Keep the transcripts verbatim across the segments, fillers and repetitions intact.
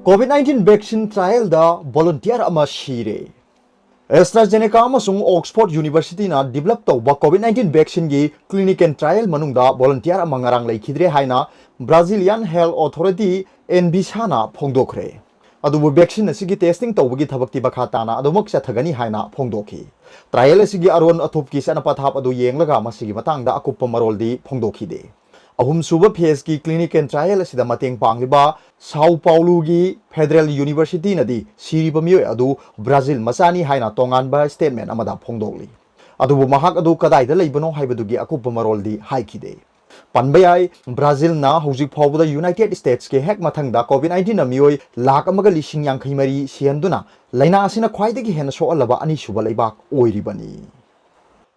COVID nineteen vaccine trialꯗ volunteer ꯑꯃ ꯁꯤꯔꯦ꯫ AstraZeneca ꯑꯃꯁꯨꯡ Oxford Universityꯅ develop ꯇꯧꯕ COVID nineteen vaccineꯒꯤ clinical trial ꯃꯅꯨꯡꯗ volunteer ꯑꯃ ꯉꯔꯥꯡ ꯂꯩꯈꯤꯗ꯭ꯔꯦ ꯍꯥꯏꯅ Brazilian Health Authority Anvisana ꯐꯣꯡꯗꯣꯛꯈ꯭ꯔꯦ꯫ ꯑꯗꯨꯕꯨ vaccine ꯑꯁꯤꯒꯤ testing ꯇꯧꯕꯒꯤ ꯊꯕꯛꯇꯤ ꯃꯈꯥ ꯇꯥꯅ ꯑꯗꯨꯃꯛ ꯆꯠꯊꯒꯅꯤ ꯍꯥꯏꯅ ꯐꯣꯡꯗꯣꯛꯈꯤ꯫ Trial ꯑꯁꯤꯒꯤ ꯑꯔꯣꯟ ꯑꯊꯨꯞꯀꯤ ꯆꯠꯅ ꯄꯊꯥꯞ ꯑꯗꯨ ꯌꯦꯡꯂꯒ ꯃꯁꯤꯒꯤ ꯃꯇꯥꯡꯗ ꯑꯀꯨꯞꯄ ꯃꯔꯣꯜꯗꯤ ꯐꯣꯡꯗꯣꯛꯈꯤꯗꯦ꯫ ꯑꯍꯨꯝꯁꯨꯕ phaseꯀꯤ clinical trial ꯑꯁꯤꯗ ꯃꯇꯦꯡ ꯄꯥꯡꯂꯤꯕ Sao Pauloꯒꯤ Federal Universityꯅꯗꯤ ꯁꯤꯔꯤꯕ ꯃꯤꯑꯣꯏ ꯑꯗꯨ Brazil ꯃꯆꯥꯅꯤ ꯍꯥꯏꯅ ꯇꯣꯉꯥꯟꯕ statement ꯑꯃꯗ ꯐꯣꯡꯗꯣꯛꯂꯤ꯫ ꯑꯗꯨꯕꯨ ꯃꯍꯥꯛ ꯑꯗꯨ ꯀꯗꯥꯏꯗ ꯂꯩꯕꯅꯣ ꯍꯥꯏꯕꯗꯨꯒꯤ ꯑꯀꯨꯞꯄ ꯃꯔꯣꯜꯗꯤ ꯍꯥꯏꯈꯤꯗꯦ꯫ ꯄꯟꯕ ꯌꯥꯏ, Brazilꯅ ꯍꯧꯖꯤꯛ ꯐꯥꯎꯕꯗ United Statesꯀꯤ ꯍꯦꯛ ꯃꯊꯪꯗ COVID nineteenꯅ ꯃꯤꯑꯣꯏ ꯂꯥꯈ ꯑꯃꯒ ꯂꯤꯁꯤꯡ ꯌꯥꯡꯈꯩ ꯃꯔꯤ ꯁꯤꯍꯟꯗꯨꯅ ꯂꯩꯅꯥ ꯑꯁꯤꯅ ꯈ꯭ꯋꯥꯏꯗꯒꯤ ꯍꯦꯟꯅ ꯁꯣꯛꯍꯜꯂꯕ ꯑꯅꯤꯁꯨꯕ ꯂꯩꯕꯥꯛ ꯑꯣꯏꯔꯤꯕꯅꯤ꯫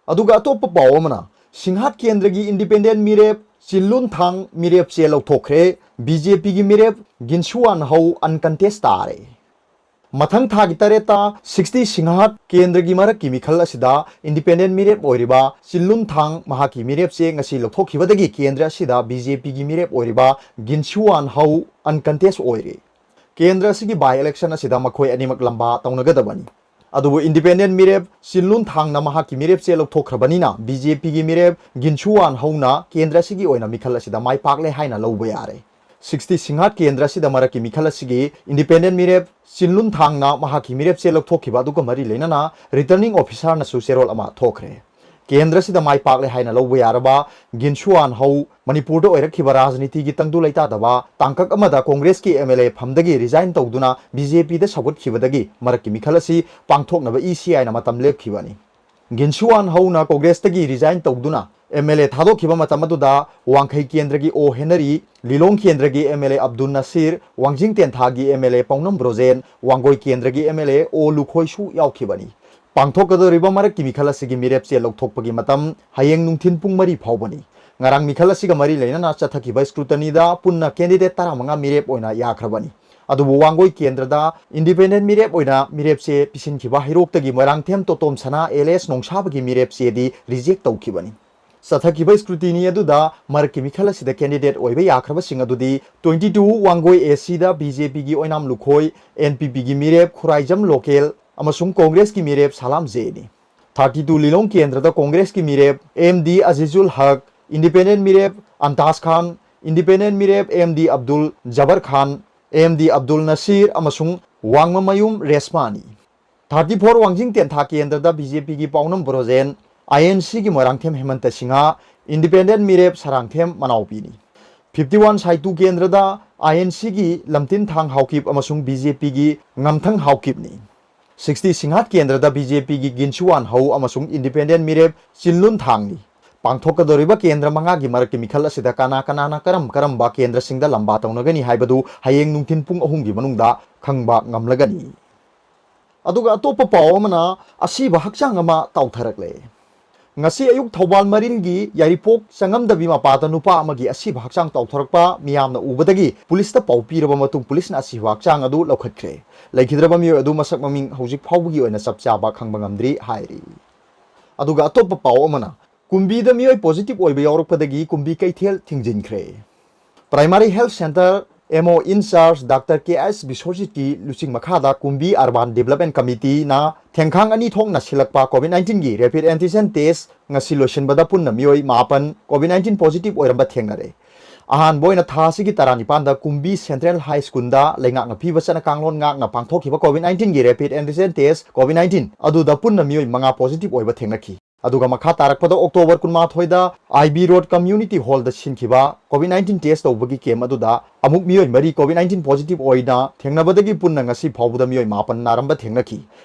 ꯑꯗꯨꯒ ꯑꯇꯣꯞꯄ ꯄꯥꯎ ꯑꯃꯅ, ꯁꯤꯡꯍꯥꯠ ꯀꯦꯟꯗ꯭ꯔꯒꯤ independent ꯃꯤꯔꯦꯞ ꯆꯤꯟꯂꯨꯟ ꯊꯥꯡ ꯃꯤꯔꯦꯞ ꯆꯦ ꯂꯧꯊꯣꯛꯈ꯭ꯔꯦ꯫ BJPꯒꯤ ꯃꯤꯔꯦꯞ ꯒꯤꯟꯁꯨꯋꯥꯟ ꯍꯧ uncontest ꯇꯥꯔꯦ꯫ ꯃꯊꯪ ꯊꯥꯒꯤ ꯇꯔꯦꯠꯇ sixty ꯁꯤꯡꯍꯥꯠ ꯀꯦꯟꯗ꯭ꯔꯒꯤ ꯃꯔꯛꯀꯤ ꯃꯤꯈꯜ ꯑꯁꯤꯗ independent ꯃꯤꯔꯦꯞ ꯑꯣꯏꯔꯤꯕ ꯆꯤꯟꯂꯨꯟ ꯊꯥꯡ ꯃꯍꯥꯛꯀꯤ ꯃꯤꯔꯦꯞ ꯆꯦ ꯉꯁꯤ ꯂꯧꯊꯣꯛꯈꯤꯕꯗꯒꯤ ꯀꯦꯟꯗ꯭ꯔ ꯑꯁꯤꯗ BJPꯒꯤ ꯃꯤꯔꯦꯞ ꯑꯣꯏꯔꯤꯕ ꯒꯤꯟꯁꯨꯋꯥꯟ ꯍꯧ uncontest ꯑꯣꯏꯔꯦ꯫ ꯀꯦꯟꯗ꯭ꯔ ꯑꯁꯤꯒꯤ by election ꯑꯁꯤꯗ ꯃꯈꯣꯏ ꯑꯅꯤꯃꯛ ꯂꯝꯕꯥ ꯇꯧꯅꯒꯗꯕꯅꯤ꯫ ꯑꯗꯨꯕꯨ independent ꯃꯤꯔꯦꯞ ꯆꯤꯟꯂꯨꯟ ꯊꯥꯡꯅ ꯃꯍꯥꯛꯀꯤ ꯃꯤꯔꯦꯞ ꯆꯦ ꯂꯧꯊꯣꯛꯈ꯭ꯔꯕꯅꯤꯅ BJPꯒꯤ ꯃꯤꯔꯦꯞ ꯒꯤꯟꯁꯨꯋꯥꯟ ꯍꯧꯅ ꯀꯦꯟꯗ꯭ꯔ ꯑꯁꯤꯒꯤ ꯑꯣꯏꯅ ꯃꯤꯈꯜ ꯑꯁꯤꯗ ꯃꯥꯏ ꯄꯥꯛꯂꯦ ꯍꯥꯏꯅ ꯂꯧꯕ ꯌꯥꯔꯦ꯫ sixty ꯁꯤꯡꯍꯥꯠ ꯀꯦꯟꯗ꯭ꯔ ꯑꯁꯤꯗ ꯃꯔꯛꯀꯤ ꯃꯤꯈꯜ ꯑꯁꯤꯒꯤ independent ꯃꯤꯔꯦꯞ ꯆꯤꯟꯂꯨꯟ ꯊꯥꯡꯅ ꯃꯍꯥꯛꯀꯤ ꯃꯤꯔꯦꯞ ꯆꯦ ꯂꯧꯊꯣꯛꯈꯤꯕ ꯑꯗꯨꯒ ꯃꯔꯤ ꯂꯩꯅꯅ returning officerꯅꯁꯨ ꯆꯦꯔꯣꯜ ꯑꯃ ꯊꯣꯛꯈ꯭ꯔꯦ꯫ ꯀꯦꯟꯗ꯭ꯔꯁꯤꯗ ꯃꯥꯏ ꯄꯥꯛꯂꯦ ꯍꯥꯏꯅ ꯂꯧꯕ ꯌꯥꯔꯕ ꯒꯤꯟꯁꯨꯋꯥꯟ ꯍꯧ ꯃꯅꯤꯄꯨꯔꯗ ꯑꯣꯏꯔꯛꯈꯤꯕ ꯔꯥꯖꯅꯤꯇꯤꯒꯤ ꯇꯪꯗꯨ ꯂꯩꯇꯥꯗꯕ ꯇꯥꯡꯀꯛ ꯑꯃꯗ ꯀꯣꯡꯒ꯭ꯔꯦꯁꯀꯤ MLA ꯐꯝꯗꯒꯤ resign ꯇꯧꯗꯨꯅ BJPꯗ ꯁꯧꯒꯠꯈꯤꯕꯗꯒꯤ ꯃꯔꯛꯀꯤ ꯃꯤꯈꯜ ꯑꯁꯤ ꯄꯥꯡꯊꯣꯛꯅꯕ ECIꯅ ꯃꯇꯝ ꯂꯦꯞꯈꯤꯕꯅꯤ꯫ ꯒꯤꯟꯁꯨꯋꯥꯟ ꯍꯧꯅ ꯀꯣꯡꯒ꯭ꯔꯦꯁꯇꯒꯤ resign ꯇꯧꯗꯨꯅ MLA ꯊꯥꯗꯣꯛꯈꯤꯕ ꯃꯇꯝ ꯑꯗꯨꯗ ꯋꯥꯡꯈꯩ ꯀꯦꯟꯗ꯭ꯔꯒꯤ ꯑꯣ ꯍꯦꯅꯔꯤ, ꯂꯤꯂꯣꯡ ꯀꯦꯟꯗ꯭ꯔꯒꯤ MLA ꯑꯕꯗꯨꯜ ꯅꯁꯤꯔ, ꯋꯥꯡꯖꯤꯡ ꯇꯦꯟꯊꯥꯒꯤ MLA ꯄꯥꯎꯅꯝ ꯕ꯭ꯔꯣꯖꯦꯟ, ꯋꯥꯡꯒꯣꯏ ꯀꯦꯟꯗ꯭ꯔꯒꯤ MLA ꯑꯣ ꯂꯨꯈꯣꯏꯁꯨ ꯌꯥꯎꯈꯤꯕꯅꯤ꯫ ꯄꯥꯡꯊꯣꯛꯀꯗꯧꯔꯤꯕ ꯃꯔꯛꯀꯤ ꯃꯤꯈꯜ ꯑꯁꯤꯒꯤ ꯃꯤꯔꯦꯞ ꯆꯦ ꯂꯧꯊꯣꯛꯄꯒꯤ ꯃꯇꯝ ꯍꯌꯦꯡ ꯅꯨꯡꯊꯤꯜ ꯄꯨꯡ ꯃꯔꯤ ꯐꯥꯎꯕꯅꯤ꯫ ꯉꯔꯥꯡ ꯃꯤꯈꯜ ꯑꯁꯤꯒ ꯃꯔꯤ ꯂꯩꯅꯅ ꯆꯠꯊꯈꯤꯕ scrutinyꯗ ꯄꯨꯟꯅ candidate ꯇꯔꯥꯃꯉꯥ ꯃꯤꯔꯦꯞ ꯑꯣꯏꯅ ꯌꯥꯈ꯭ꯔꯕꯅꯤ꯫ ꯑꯗꯨꯕꯨ ꯋꯥꯡꯒꯣꯏ ꯀꯦꯟꯗ꯭ꯔꯗ independent ꯃꯤꯔꯦꯞ ꯑꯣꯏꯅ ꯃꯤꯔꯦꯞ ꯆꯦ ꯄꯤꯁꯤꯟꯈꯤꯕ ꯍꯩꯔꯣꯛꯇꯒꯤ ꯃꯣꯏꯔꯥꯡꯊꯦꯝ ꯇꯣꯇꯣꯝ ꯁꯅꯥ alias ꯅꯣꯡꯁꯥꯕꯒꯤ ꯃꯤꯔꯦꯞ ꯆꯦꯗꯤ reject ꯇꯧꯈꯤꯕꯅꯤ꯫ ꯆꯠꯊꯈꯤꯕ scrutiny ꯑꯗꯨꯗ ꯃꯔꯛꯀꯤ ꯃꯤꯈꯜ ꯑꯁꯤꯗ candidate ꯑꯣꯏꯕ ꯌꯥꯈ꯭ꯔꯕꯁꯤꯡ ꯑꯗꯨꯗꯤ twenty two ꯋꯥꯡꯒꯣꯏ A Cꯗ BJPꯒꯤ ꯑꯣꯏꯅꯥꯝ ꯂꯨꯈꯣꯏ, NPPꯒꯤ ꯃꯤꯔꯦꯞ ꯈꯨꯔꯥꯏꯖꯝ ꯂꯣꯀꯦꯜ ꯑꯃꯁꯨꯡ ꯀꯣꯡꯒ꯭ꯔꯦꯁꯀꯤ ꯃꯤꯔꯦꯞ ꯁꯂꯥꯝ ꯖꯦꯅꯤ꯫ Thirty two ꯂꯤꯂꯣꯡ ꯀꯦꯟꯗ꯭ꯔꯗ ꯀꯣꯡꯒ꯭ꯔꯦꯁꯀꯤ ꯃꯤꯔꯦꯞ M D ꯑꯖꯤꯖꯨꯜ ꯍꯛ, independent ꯃꯤꯔꯦꯞ ꯑꯟꯇꯥꯖ ꯈꯥꯟ, independent ꯃꯤꯔꯦꯞ M D ꯑꯕꯗꯨꯜ ꯖꯕꯔ ꯈꯥꯟ, M D ꯑꯕꯗꯨꯜ ꯅꯁꯤꯔ ꯑꯃꯁꯨꯡ ꯋꯥꯡꯃꯃꯌꯨꯝ ꯔꯦꯁꯃꯥꯅꯤ꯫ Thirty four ꯋꯥꯡꯖꯤꯡ ꯇꯦꯟꯊꯥ ꯀꯦꯟꯗ꯭ꯔꯗ BJPꯒꯤ ꯄꯥꯎꯅꯝ ꯕ꯭ꯔꯣꯖꯦꯟ, INCꯒꯤ ꯃꯣꯏꯔꯥꯡꯊꯦꯝ ꯍꯦꯃꯟꯇ ꯁꯤꯡꯍ, independent ꯃꯤꯔꯦꯞ ꯁꯔꯥꯡꯊꯦꯝ ꯃꯅꯥꯎꯄꯤꯅꯤ꯫ Fifty one ꯁꯥꯏꯇꯨ ꯀꯦꯟꯗ꯭ꯔꯗ INCꯒꯤ ꯂꯝꯇꯤꯟ ꯊꯥꯡ ꯍꯥꯎꯀꯤꯞ ꯑꯃꯁꯨꯡ BJPꯒꯤ ꯉꯝꯊꯪ ꯍꯥꯎꯀꯤꯞꯅꯤ꯫ Sixty ꯁꯤꯡꯍꯥꯠ ꯀꯦꯟꯗ꯭ꯔꯗ BJPꯒꯤ ꯒꯤꯟꯁꯨꯋꯥꯟ ꯍꯧ ꯑꯃꯁꯨꯡ independent ꯃꯤꯔꯦꯞ ꯆꯤꯟꯂꯨꯟ ꯊꯥꯡꯅꯤ꯫ ꯄꯥꯡꯊꯣꯛꯀꯗꯧꯔꯤꯕ ꯀꯦꯟꯗ꯭ꯔ ꯃꯉꯥꯒꯤ ꯃꯔꯛꯀꯤ ꯃꯤꯈꯜ ꯑꯁꯤꯗ ꯀꯅꯥ ꯀꯅꯥꯅ ꯀꯔꯝ ꯀꯔꯝꯕ ꯀꯦꯟꯗ꯭ꯔꯁꯤꯡꯗ ꯂꯝꯕꯥ ꯇꯧꯅꯒꯅꯤ ꯍꯥꯏꯕꯗꯨ ꯍꯌꯦꯡ ꯅꯨꯡꯊꯤꯟ ꯄꯨꯡ ꯑꯍꯨꯝꯒꯤ ꯃꯅꯨꯡꯗ ꯈꯪꯕ ꯉꯝꯂꯒꯅꯤ꯫ ꯑꯗꯨꯒ ꯑꯇꯣꯞꯄ ꯄꯥꯎ ꯑꯃꯅ, ꯑꯁꯤꯕ ꯍꯛꯆꯥꯡ ꯑꯃ ꯇꯥꯎꯊꯔꯛꯂꯦ꯫ ꯉꯁꯤ ꯑꯌꯨꯛ ꯊꯧꯕꯥꯜ ꯃꯔꯤꯜꯒꯤ ꯌꯥꯏꯔꯤꯄꯣꯛ ꯆꯪꯉꯝꯗꯕꯤ ꯃꯄꯥꯗ ꯅꯨꯄꯥ ꯑꯃꯒꯤ ꯑꯁꯤꯕ ꯍꯛꯆꯥꯡ ꯇꯥꯎꯊꯔꯛꯄ ꯃꯤꯌꯥꯝꯅ ꯎꯕꯗꯒꯤ ꯄꯨꯂꯤꯁꯇ ꯄꯥꯎ ꯄꯤꯔꯕ ꯃꯇꯨꯡ ꯄꯨꯂꯤꯁꯅ ꯑꯁꯤꯕ ꯍꯛꯆꯥꯡ ꯑꯗꯨ ꯂꯧꯈꯠꯈ꯭ꯔꯦ꯫ ꯂꯩꯈꯤꯗ꯭ꯔꯕ ꯃꯤꯑꯣꯏ ꯑꯗꯨ ꯃꯁꯛ ꯃꯃꯤꯡ ꯍꯧꯖꯤꯛ ꯐꯥꯎꯕꯒꯤ ꯑꯣꯏꯅ ꯆꯞ ꯆꯥꯕ ꯈꯪꯕ ꯉꯝꯗ꯭ꯔꯤ ꯍꯥꯏꯔꯤ꯫ ꯑꯗꯨꯒ ꯑꯇꯣꯞꯄ ꯄꯥꯎ ꯑꯃꯅ, ꯀꯨꯝꯕꯤꯗ ꯃꯤꯑꯣꯏ positive ꯑꯣꯏꯕ ꯌꯥꯎꯔꯛꯄꯗꯒꯤ ꯀꯨꯝꯕꯤ ꯀꯩꯊꯦꯜ ꯊꯤꯡꯖꯤꯟꯈ꯭ꯔꯦ꯫ Primary Health Centre M O in charge Doctor K S ꯕꯤꯁ꯭ꯋꯖꯤꯠꯀꯤ ꯂꯨꯆꯤꯡ ꯃꯈꯥꯗ ꯀꯨꯝꯕꯤ Urban Development Committeeꯅ ꯊꯦꯡꯈꯥꯡ ꯑꯅꯤ ꯊꯣꯛꯅ ꯁꯤꯜꯂꯛꯄ COVID nineteenꯒꯤ rapid antigen test ꯉꯁꯤ ꯂꯣꯏꯁꯤꯟꯕꯗ ꯄꯨꯟꯅ ꯃꯤꯑꯣꯏ ꯃꯥꯄꯟ COVID nineteen positive ꯑꯣꯏꯔꯝꯕ ꯊꯦꯡꯅꯔꯦ꯫ ꯑꯍꯥꯟꯕ ꯑꯣꯏꯅ ꯊꯥ ꯑꯁꯤꯒꯤ ꯇꯔꯥꯅꯤꯄꯥꯟꯗ ꯀꯨꯝꯕꯤ Central High Schoolꯗ ꯂꯩꯉꯥꯛꯅ ꯄꯤꯕ ꯆꯠꯅ ꯀꯥꯡꯂꯣꯟ ꯉꯥꯛꯅ ꯄꯥꯡꯊꯣꯛꯈꯤꯕ COVID nineteenꯒꯤ rapid antigen test COVID nineteen ꯑꯗꯨꯗ ꯄꯨꯟꯅ ꯃꯤꯑꯣꯏ ꯃꯉꯥ positive ꯑꯣꯏꯕ ꯊꯦꯡꯅꯈꯤ꯫ ꯑꯗꯨꯒ ꯃꯈꯥ ꯇꯥꯔꯛꯄꯗ October ꯀꯨꯟꯃꯥꯊꯣꯏꯗ I B Road Community Hallꯗ ꯁꯤꯟꯈꯤꯕ COVID nineteen test ꯇꯧꯕꯒꯤ camp ꯑꯗꯨꯗ ꯑꯃꯨꯛ ꯃꯤꯑꯣꯏ ꯃꯔꯤ COVID nineteen positive ꯑꯣꯏꯅ ꯊꯦꯡꯅꯕꯗꯒꯤ ꯄꯨꯟꯅ ꯉꯁꯤ ꯐꯥꯎꯕꯗ ꯃꯤꯑꯣꯏ ꯃꯥꯄꯟ ꯅꯥꯔꯝꯕ ꯊꯦꯡꯅꯈꯤ꯫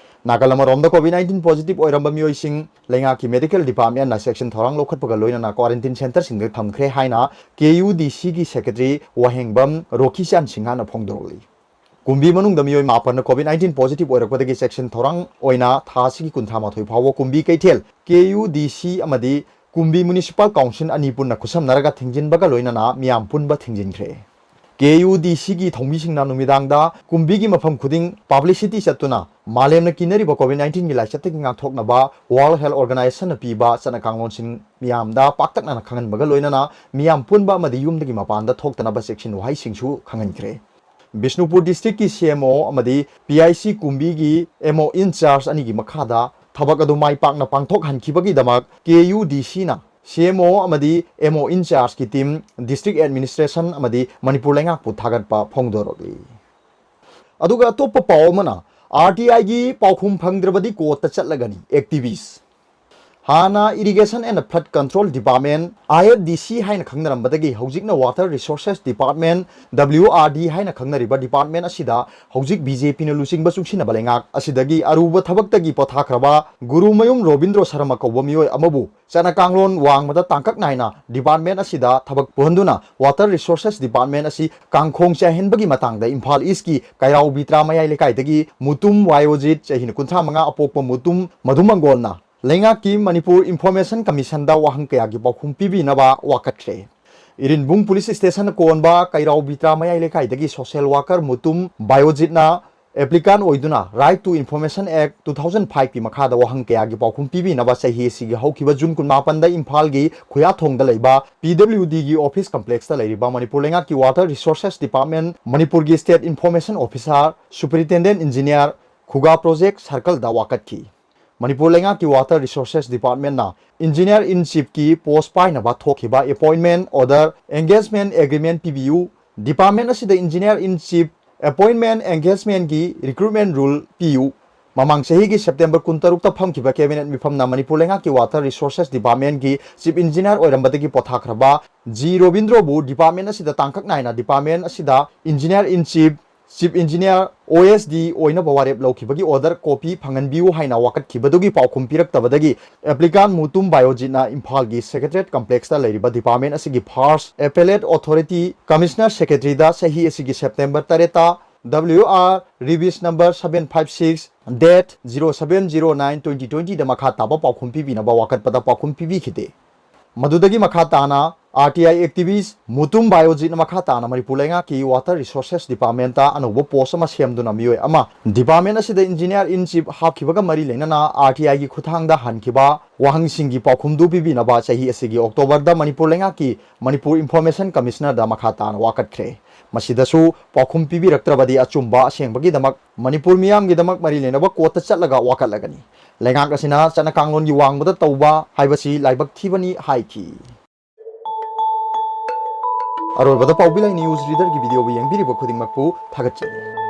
ꯅꯥꯀꯜ ꯑꯃꯔꯣꯝꯗ COVID nineteen positive ꯑꯣꯏꯔꯝꯕ ꯃꯤꯑꯣꯏꯁꯤꯡ ꯂꯩꯉꯥꯛꯀꯤ medical departmentꯅ ꯆꯦꯛꯁꯤꯟ ꯊꯧꯔꯥꯡ ꯂꯧꯈꯠꯄꯒ ꯂꯣꯏꯅꯅ quarantine centreꯁꯤꯡꯗ ꯊꯝꯈ꯭ꯔꯦ ꯍꯥꯏꯅ KUDCꯒꯤ secretary ꯋꯥꯍꯦꯡꯕꯝ ꯔꯣꯀꯤꯆꯥꯟ ꯁꯤꯡꯍꯅ ꯐꯣꯡꯗꯣꯔꯛꯂꯤ꯫ ꯀꯨꯝꯕꯤ ꯃꯅꯨꯡꯗ ꯃꯤꯑꯣꯏ ꯃꯥꯄꯟꯅ COVID nineteen positive ꯑꯣꯏꯔꯛꯄꯗꯒꯤ ꯆꯦꯛꯁꯤꯟ ꯊꯧꯔꯥꯡ ꯑꯣꯏꯅ ꯊꯥ ꯑꯁꯤꯒꯤ ꯀꯨꯟꯊ꯭ꯔꯥ ꯃꯥꯊꯣꯏ ꯐꯥꯎꯕ ꯀꯨꯝꯕꯤ ꯀꯩꯊꯦꯜ, KUDC ꯑꯃꯗꯤ ꯀꯨꯝꯕꯤ Municipal Council ꯑꯅꯤ ꯄꯨꯟꯅ ꯈꯨꯠꯁꯝꯅꯔꯒ ꯊꯤꯡꯖꯤꯟꯕꯒ ꯂꯣꯏꯅꯅ ꯃꯤꯌꯥꯝ ꯄꯨꯟꯕ ꯊꯤꯡꯖꯤꯟꯈ꯭ꯔꯦ꯫ ꯀꯦ ꯌꯨ ꯗꯤ ꯁꯤꯒꯤ ꯊꯧꯃꯤꯁꯤꯡꯅ ꯅꯨꯃꯤꯗꯥꯡꯗ ꯀꯨꯝꯕꯤꯒꯤ ꯃꯐꯝ ꯈꯨꯗꯤꯡ publicity ꯆꯠꯇꯨꯅ ꯃꯥꯂꯦꯝꯅ ꯀꯤꯅꯔꯤꯕ COVID nineteenꯒꯤ ꯂꯥꯏꯆꯠꯇꯒꯤ ꯉꯥꯛꯊꯣꯛꯅꯕ World Health Organizationꯅ ꯄꯤꯕ ꯆꯠꯅ ꯀꯥꯡꯂꯣꯟꯁꯤꯡ ꯃꯤꯌꯥꯝꯗ ꯄꯥꯛꯇꯛꯅꯅ ꯈꯪꯍꯟꯕꯒ ꯂꯣꯏꯅꯅ ꯃꯤꯌꯥꯝ ꯄꯨꯟꯕ ꯑꯃꯗꯤ ꯌꯨꯝꯗꯒꯤ ꯃꯄꯥꯟꯗ ꯊꯣꯛꯇꯅꯕ ꯆꯦꯛꯁꯤꯟ ꯋꯥꯍꯩꯁꯤꯡꯁꯨ ꯈꯪꯍꯟꯈ꯭ꯔꯦ꯫ ꯕꯤꯁꯅꯨꯄꯨꯔ districtꯀꯤ C M O ꯑꯃꯗꯤ P I C ꯀꯨꯝꯕꯤꯒꯤ M O in charge ꯑꯅꯤꯒꯤ ꯃꯈꯥꯗ ꯊꯕꯛ ꯑꯗꯨ ꯃꯥꯏ ꯄꯥꯛꯅ ꯄꯥꯡꯊꯣꯛꯍꯟꯈꯤꯕꯒꯤꯗꯃꯛ K U D Cꯅ C M O ꯑꯃꯗꯤ M O in chargeꯀꯤ team, district administration ꯑꯃꯗꯤ ꯃꯅꯤꯄꯨꯔ ꯂꯩꯉꯥꯛꯄꯨ ꯊꯥꯒꯠꯄ ꯐꯣꯡꯗꯣꯔꯛꯂꯤ꯫ ꯑꯗꯨꯒ ꯑꯇꯣꯞꯄ ꯄꯥꯎ ꯑꯃꯅ, R T Iꯒꯤ ꯄꯥꯎꯈꯨꯝ ꯐꯪꯗ꯭ꯔꯕꯗꯤ courtꯇ ꯆꯠꯂꯒꯅꯤ activist꯫ ꯍꯥꯟꯅ Irrigation and Flood Control Department, I F D C ꯍꯥꯏꯅ ꯈꯪꯅꯔꯝꯕꯗꯒꯤ ꯍꯧꯖꯤꯛꯅ Water Resources Department, W R D ꯍꯥꯏꯅ ꯈꯪꯅꯔꯤꯕ department ꯑꯁꯤꯗ ꯍꯧꯖꯤꯛ B J Pꯅ ꯂꯨꯆꯤꯡꯕ ꯆꯨꯡꯁꯤꯟꯅꯕ ꯂꯩꯉꯥꯛ ꯑꯁꯤꯗꯒꯤ ꯑꯔꯨꯕ ꯊꯕꯛꯇꯒꯤ ꯄꯣꯊꯥꯈ꯭ꯔꯕ ꯒꯨꯔꯨꯃꯌꯨꯝ ꯔꯣꯕꯤꯟꯗ꯭ꯔꯣ ꯁꯔꯃ ꯀꯧꯕ ꯃꯤꯑꯣꯏ ꯑꯃꯕꯨ ꯆꯠꯅ ꯀꯥꯡꯂꯣꯟ ꯋꯥꯡꯃꯗ ꯇꯥꯡꯀꯛ ꯅꯥꯏꯅ department ꯑꯁꯤꯗ ꯊꯕꯛ ꯄꯨꯍꯟꯗꯨꯅ Water Resources Department ꯑꯁꯤ ꯀꯥꯡꯈꯣꯡ ꯆꯥꯏꯍꯟꯕꯒꯤ ꯃꯇꯥꯡꯗ ꯏꯝꯐꯥꯜ Eastꯀꯤ ꯀꯩꯔꯥꯎ ꯕꯤꯇ꯭ꯔꯥ ꯃꯌꯥꯏ ꯂꯩꯀꯥꯏꯗꯒꯤ ꯃꯨꯇꯨꯝ ꯋꯥꯌꯣꯖꯤꯠ, ꯆꯍꯤ ꯀꯨꯟꯊ꯭ꯔꯥ ꯃꯉꯥ ꯑꯄꯣꯛꯄ ꯃꯨꯇꯨꯝ ꯃꯙꯨ ꯃꯪꯒꯣꯜꯅ ꯂꯩꯉꯥꯛꯀꯤ Manipur Information Commissionꯗ ꯋꯥꯍꯪ ꯀꯌꯥꯒꯤ ꯄꯥꯎꯈꯨꯝ ꯄꯤꯕꯤꯅꯕ ꯋꯥꯀꯠꯈ꯭ꯔꯦ꯫ ꯏꯔꯤꯟꯕꯨꯡ Police Stationꯅ ꯀꯣꯟꯕ ꯀꯩꯔꯥꯎ ꯕꯤꯇ꯭ꯔꯥ ꯃꯌꯥꯏ ꯂꯩꯀꯥꯏꯗꯒꯤ social worker ꯃꯨꯇꯨꯝ ꯕꯥꯌꯣꯖꯤꯠꯅ applicant ꯑꯣꯏꯗꯨꯅ Right to Information Act two thousand fiveꯀꯤ ꯃꯈꯥꯗ ꯋꯥꯍꯪ ꯀꯌꯥꯒꯤ ꯄꯥꯎꯈꯨꯝ ꯄꯤꯕꯤꯅꯕ ꯆꯍꯤ ꯑꯁꯤꯒꯤ ꯍꯧꯈꯤꯕ June ꯀꯨꯟꯃꯥꯄꯟꯗ ꯏꯝꯐꯥꯜꯒꯤ ꯈꯨꯌꯥꯊꯣꯡꯗ ꯂꯩꯕ P W Dꯒꯤ office complexꯇ ꯂꯩꯔꯤꯕ ꯃꯅꯤꯄꯨꯔ ꯂꯩꯉꯥꯛꯀꯤ Water Resources Department, ꯃꯅꯤꯄꯨꯔꯒꯤ State Information Officer, Superintendent Engineer, ꯈꯨꯒꯥ Project Circleꯗ ꯋꯥꯀꯠꯈꯤ꯫ ꯃꯅꯤꯄꯨꯔ ꯂꯩꯉꯥꯛꯀꯤ Water Resources Departmentꯅ Engineer in Chiefꯀꯤ post ꯄꯥꯏꯅꯕ ꯊꯣꯛꯈꯤꯕ appointment order, engagement agreement ꯄꯤꯕꯤꯌꯨ꯫ Department ꯑꯁꯤꯗ Engineer in Chief appointment engagementꯀꯤ recruitment rule ꯄꯤꯌꯨ꯫ ꯃꯃꯥꯡ ꯆꯍꯤꯒꯤ September ꯀꯨꯟꯇꯔꯨꯛꯇ ꯐꯝꯈꯤꯕ cabinet ꯃꯤꯐꯝꯅ ꯃꯅꯤꯄꯨꯔ ꯂꯩꯉꯥꯛꯀꯤ Water Resources Departmentꯀꯤ Chief Engineer ꯑꯣꯏꯔꯝꯕꯗꯒꯤ ꯄꯣꯊꯥꯈ꯭ꯔꯕ G ꯔꯣꯕꯤꯟꯗ꯭ꯔꯣꯕꯨ department ꯑꯁꯤꯗ ꯇꯥꯡꯀꯛ ꯅꯥꯏꯅ department ꯑꯁꯤꯗ Engineer in Chief, Chief Engineer, O S D ꯑꯣꯏꯅꯕ ꯋꯥꯔꯦꯞ ꯂꯧꯈꯤꯕꯒꯤ order copy ꯐꯪꯍꯟꯕꯤꯌꯨ ꯍꯥꯏꯅ ꯋꯥꯀꯠꯈꯤꯕꯗꯨꯒꯤ ꯄꯥꯎꯈꯨꯝ ꯄꯤꯔꯛꯇꯕꯗꯒꯤ applicant ꯃꯨꯇꯨꯝ ꯕꯥꯌꯣꯖꯤꯠꯅ ꯏꯝꯐꯥꯜꯒꯤ Secretariat Complexꯇ ꯂꯩꯔꯤꯕ department ꯑꯁꯤꯒꯤ First Appellate Authority Commissioner Secretaryꯗ ꯆꯍꯤ ꯑꯁꯤꯒꯤ September ꯇꯔꯦꯠꯇ W R Revis number seven five six date zero seven zero nine twenty twentyꯗ ꯃꯈꯥ ꯇꯥꯕ ꯄꯥꯎꯈꯨꯝ ꯄꯤꯕꯤꯅꯕ ꯋꯥꯀꯠꯄꯗ ꯄꯥꯎꯈꯨꯝ ꯄꯤꯕꯤꯈꯤꯗꯦ꯫ ꯃꯗꯨꯗꯒꯤ ꯃꯈꯥ ꯇꯥꯅ R T I activist Mutum ꯕꯥꯏꯑꯣꯖꯤꯠꯅ ꯃꯈꯥ ꯇꯥꯅ ꯃꯅꯤꯄꯨꯔ ꯂꯩꯉꯥꯛꯀꯤ Water Resources Departmentꯇ ꯑꯅꯧꯕ post ꯑꯃ ꯁꯦꯝꯗꯨꯅ ꯃꯤꯑꯣꯏ ꯑꯃ department ꯑꯁꯤꯗ engineer in chief ꯍꯥꯞꯈꯤꯕꯒ ꯃꯔꯤ ꯂꯩꯅꯅ R T Iꯒꯤ ꯈꯨꯠꯊꯥꯡꯗ ꯍꯟꯈꯤꯕ ꯋꯥꯍꯪꯁꯤꯡꯒꯤ ꯄꯥꯎꯈꯨꯝꯗꯨ ꯄꯤꯕꯤꯅꯕ ꯆꯍꯤ ꯑꯁꯤꯒꯤ Octoberꯗ ꯃꯅꯤꯄꯨꯔ ꯂꯩꯉꯥꯛꯀꯤ Manipur Information Commissionerꯗ ꯃꯈꯥ ꯇꯥꯅ ꯋꯥꯀꯠꯈ꯭ꯔꯦ꯫ ꯃꯁꯤꯗꯁꯨ ꯄꯥꯎꯈꯨꯝ ꯄꯤꯕꯤꯔꯛꯇ꯭ꯔꯕꯗꯤ ꯑꯆꯨꯝꯕ ꯑꯁꯦꯡꯕꯒꯤꯗꯃꯛ ꯃꯅꯤꯄꯨꯔ ꯃꯤꯌꯥꯝꯒꯤꯗꯃꯛ ꯃꯔꯤ ꯂꯩꯅꯕ courtꯇ ꯆꯠꯂꯒ ꯋꯥꯀꯠꯂꯒꯅꯤ꯫ ꯂꯩꯉꯥꯛ ꯑꯁꯤꯅ ꯆꯠꯅ ꯀꯥꯡꯂꯣꯟꯒꯤ ꯋꯥꯡꯃꯗ ꯇꯧꯕ ꯍꯥꯏꯕꯁꯤ ꯂꯥꯏꯕꯛ ꯊꯤꯕꯅꯤ ꯍꯥꯏꯈꯤ꯫ ꯑꯔꯣꯏꯕꯗ ꯄꯥꯎꯕꯤ ꯂꯥꯏ news readerꯒꯤ videoꯕꯨ ꯌꯦꯡꯕꯤꯔꯤꯕ ꯈꯨꯗꯤꯡꯃꯛꯄꯨ ꯊꯥꯒꯠꯆꯔꯤ꯫